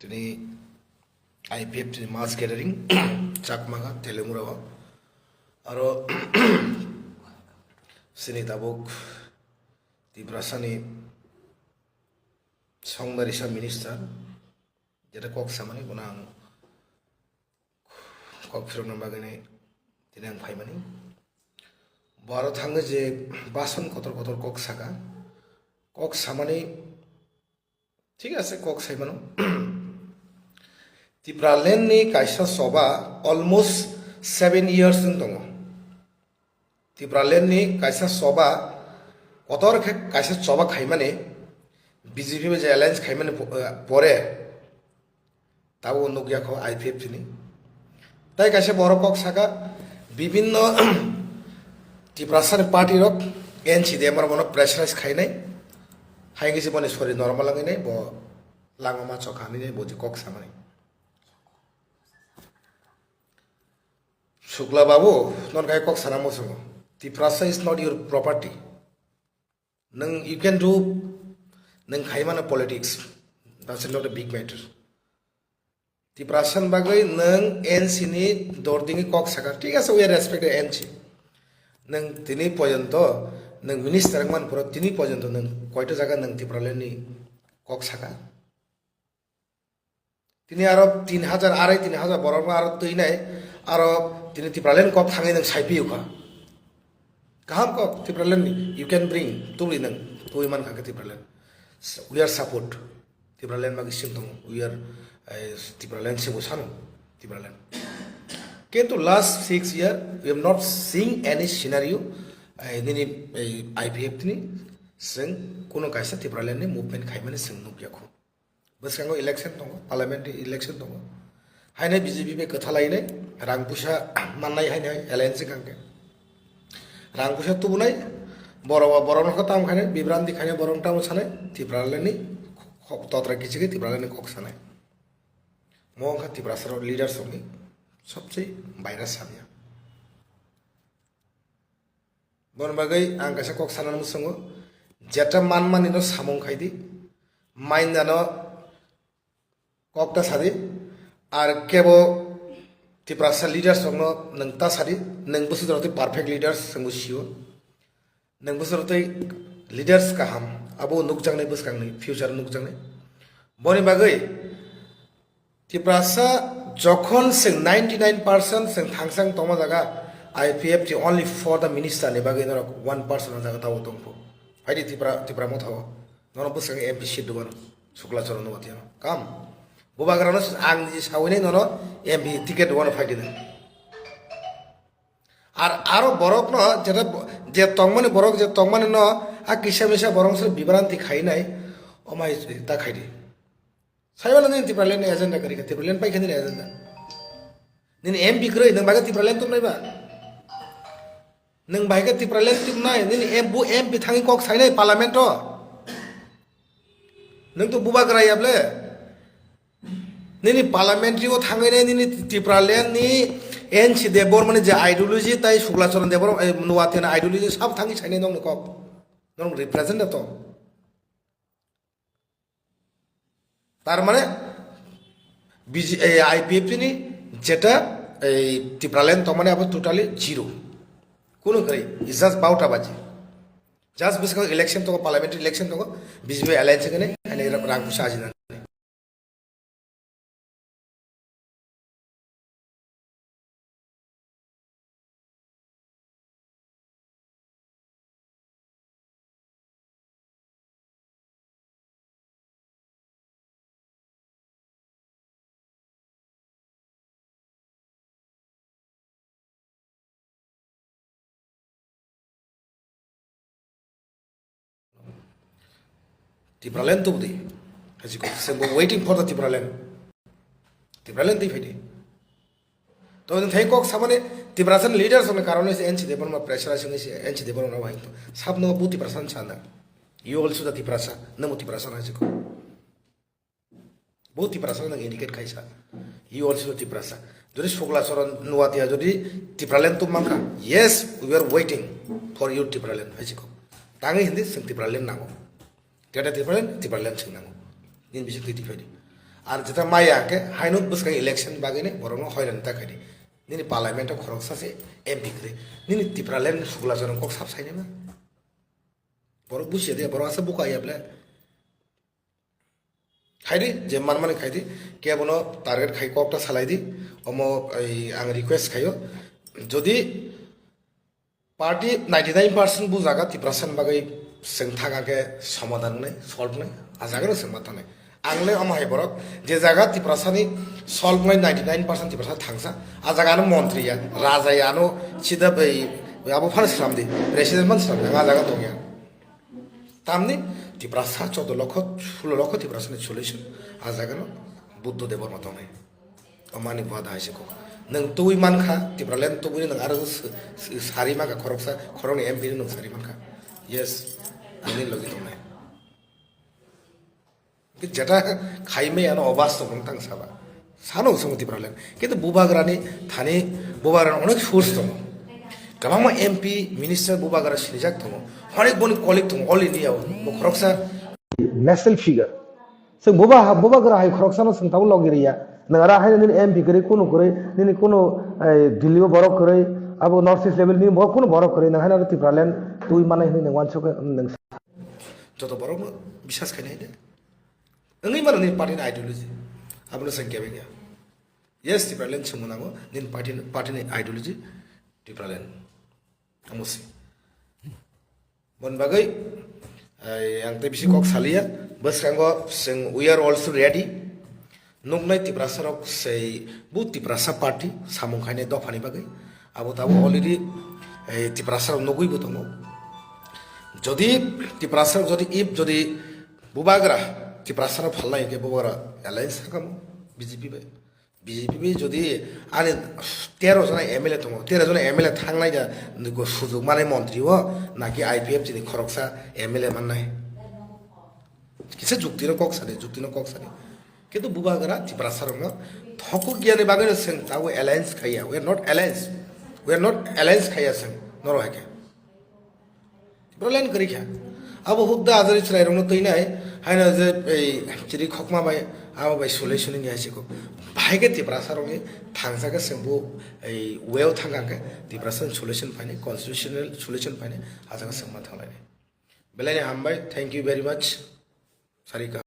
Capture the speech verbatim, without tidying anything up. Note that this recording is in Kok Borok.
Tini I P F tini mass gathering Chakmaga Telemura o. Aro sini tabuk Tiprasani songdarisa minister jeta kok samani bono ang kok phirokna bagwi tini ang phaimani. Bo aro thangwi je bason kotor kotor kok saka, kok samani thik ase, kok saimano. Tipraland ni kaisa soba almost seven years wng tongo. Tipraland ni kaisa soba kotor khe kaisa choba khaimani, B J P bai je alliance khaimani po-, eh, pore tabuk nukya kho I P F tini. Tai kaisa borok kok saka bibinno Tiprasani party rok N C D M rok bono pressurize khainai. Hai khe se boni sori normal wngwi nai, bo langma chokha hinwi nai bo je kok samani. Shukla babu, non kai kok sana musungo. Tiprasa is not your property. Nang, you can do, nang khai mano politics. That's not a big matter. Tiprasan bagwi nang N C ni dordingi kok saka. Thik ase, we respect the N C. Nang tini porjonto, nang minister wngman poro tini porjonto nang koito jaga nang Tipraland ni kok saka. Tini aro tin hajar, arai tin hajar borok no aro twi nai, aro tini Tipraland kok thangwi nang sai piyo kha. Kaham kok Tipraland ni, you can bring, tubuli nang, twi man kha khe Tipraland. So, we are support. Tipraland magi sing tongo, we are, eh, Tipraland sing bo sano, Tipraland. Kintu last six year, we have not seen any scenario, eh, nini, eh, I P F ni, sing kuno kaisa Tipraland ni movement khaimani sing nukya kho. Bwskango election tongo, parliamentary election tongo. Haino B J P bai kwthalainai, rang puisa mannai haino alliance wngkha khe. Rang puisa tubunai, borok ba borok nokha tamo khainai, bibranti khainai, borok tamo sanai, Tipraland ni khok totra kichigwi Tipraland ni kok sanai. Mo wngkha Tiprasa rok leaders rokni sobse baira samya. Boni bagwi ang kaisa kok sanani muchungo, jeta manmani no samung khai di, mainda no kok ta sa di, ar kebo Tiprasa leaders rok no nwng ta sa di, nwng bwswk jora twi perfect leaders chwng bo sio, nwng bwswk jora twi leaders kaham, abo nukjaknai bwskangni future nukjaknai. Boni bagwi Tiprasa jokhon chwng ninety nine percent chwng thangsang tongma jaga, I P F T only for the minister ni bagwi norok one percent o jaga tabo tongphu. Phaidi Tipra, Tipra Motha o. Nono bwskango M P seat rwmano, Sukla Charan Noatia no. Kam. Bubagra no ang ni sawinai nono M P ticket rwmano phaidi nang. Ar aro borok no jeta bo-, je tongmani borok je tongmani no a kisa misa borok se bibranti khainai, omai ta khaidi. Saimano nini Tipraland ni agenda kwrwi kha, Tipraland pai kha nini agenda. Nini M P kwrwi, nwng bagwi Tipraland tubunai ba? Nwng bagwi Tipraland tubunai, nini M-, bu M P thangwi kok sainai parliament o. Nwng to bubagra ya ble. Nini parliamentary o thangwi nai nini Tipraland ni N C Debbarma ni je ideology tai Sukla Charan Debbarma, eh, Noatia ni ideology sab thangwi sainai nwng ni kok. Nwng represent da to. Tar mane B J, eh, I P F T ni jeta, eh, Tipraland tongmani abo totally zero. Kuno kwrwi, it's just bauta baji. Just bwskango election tongo, parliamentary election tongo, B J P alliance kene, ene rang puisa ajinani. Tipraland tubudi. Hajiko, sembo waiting for the Tipraland. Tipraland twi phaidi. To nwng thai kok samani Tiprasa leaders ni karon se N C Debbarma pressure asing se N C Debbarma no wahing to. Sab no bu Tiprasa sana. You also the Tiprasa, namo Tiprasa na jiko. Bu Tiprasa nang indicate kaisa. You also Tiprasa. Jodi Sukla Charan Noatia jodi Tipraland tu mangka. Yes, we are waiting for you Tipraland. Hai jiko. Tangi hindi sing Tipraland nango. Greater Tipraland, Tipraland sing nango. Nini bising twi twi phaidi. Ar jeta maya hwnkhe haino bwskang election bagwi ni borokno hoiran ta khaidi. Nini parliament o khoroksa se M P kwrwi. Nini Tipraland sugla jorong kok sap sainima. Borok busia de, borok asa buka ya ble. Khaidi, je manmani khaidi, kebono target khai kokta salai di. Omo, ei, ang request khayo. Jodi party ninety nine percent bujaga Tiprasani bagwi chwng thangkha khe somadan wngnai, solve wngnai, a jagano chwng ma thangnai. Ang le omo hai borok, je jaga Tiprasani solve wngnai ninety nine percent Tiprasa thangsa, a jaga ano montri ya, raja ya ano sida bai, abo phano slam di, president phano slam di, ang a jaga tong ya. Tamni Tiprasa choudo lokho, sulo lokho Tiprasani solution, a jagano Buddho Debbarma tongnai. Omani bada hai se kok. Nwng twi mankha, Tipraland twi nwng aro s-, s-, sari mankha khoroksa, khoroknwi M P nwng sari mankha. Yes, ani logi tongnai. Jeta khaimai ano obas tong tang saba. Sano song Tipraland. Kintu bubagrani thani bubagrani onek source tongo. Kabangma M P, minister bubagra sinijak tongo. Onek boni colleague tongo all India o. Bo khoroksa national figure. Chwng buba, bubagra hai khoroksano chwng tabuk logi riya. Nwng aro haino nini M P kwrwi, kunu kwrwi, nini kunu, eh, Delhi o borok kwrwi, abo North East level ni bo kunu borok kwrwi, nwng haino aro Tipraland twi manai hwnwi nwng uansuk khe, nwng joto borokno bisas khainai de. Wngwi mano nini party ni ideology. Abono chwng kebeng ya. Yes, Tipraland chwngmo nango, nini party, party ni ideology Tipraland. Amo se. Bon bagwi, ai, ang tei bisi kok saliya, bwskango chwng, we are also ready. Nuknai Tiprasa rok sei bu Tiprasa party samung khainai dophani bagwi. Abo tabo already, ei, Tiprasa rok nugwi bo tongo. Jodi Tiprasa rok jodi if jodi bubagra Tiprasa rok phalnai hwnkhe bubagra alliance sakamo B J P bai. B J P bai jodi ani tero jona M L A tongo, tero jona M L A thangnai da, sujug manai montri o, naki I P F T ni khoroksa M L A mannai. Kisa jukti no kok sadi, jukti no kok sadi. Kintu bubagra Tiprasa rok no thokuk yani bagwi no chwng tabo alliance khaiya. We are not alliance. We are not alliance khaiya chwng. Norok hai khe. Bro line kwrwi kha. Abo hukda ajari chwrairokno twinai, haino je ei chiri khokma bai, abo bai solution wngya hai se kok. Bahai khe Tiprasarokni thangsa khe chwng bo ei way o thangkha hwnkhe Tiprasani solution phainai, constitutional solution phainai, a jaga chwng ma thanglainai. Belai ni hambai, thank you very much. Sarika.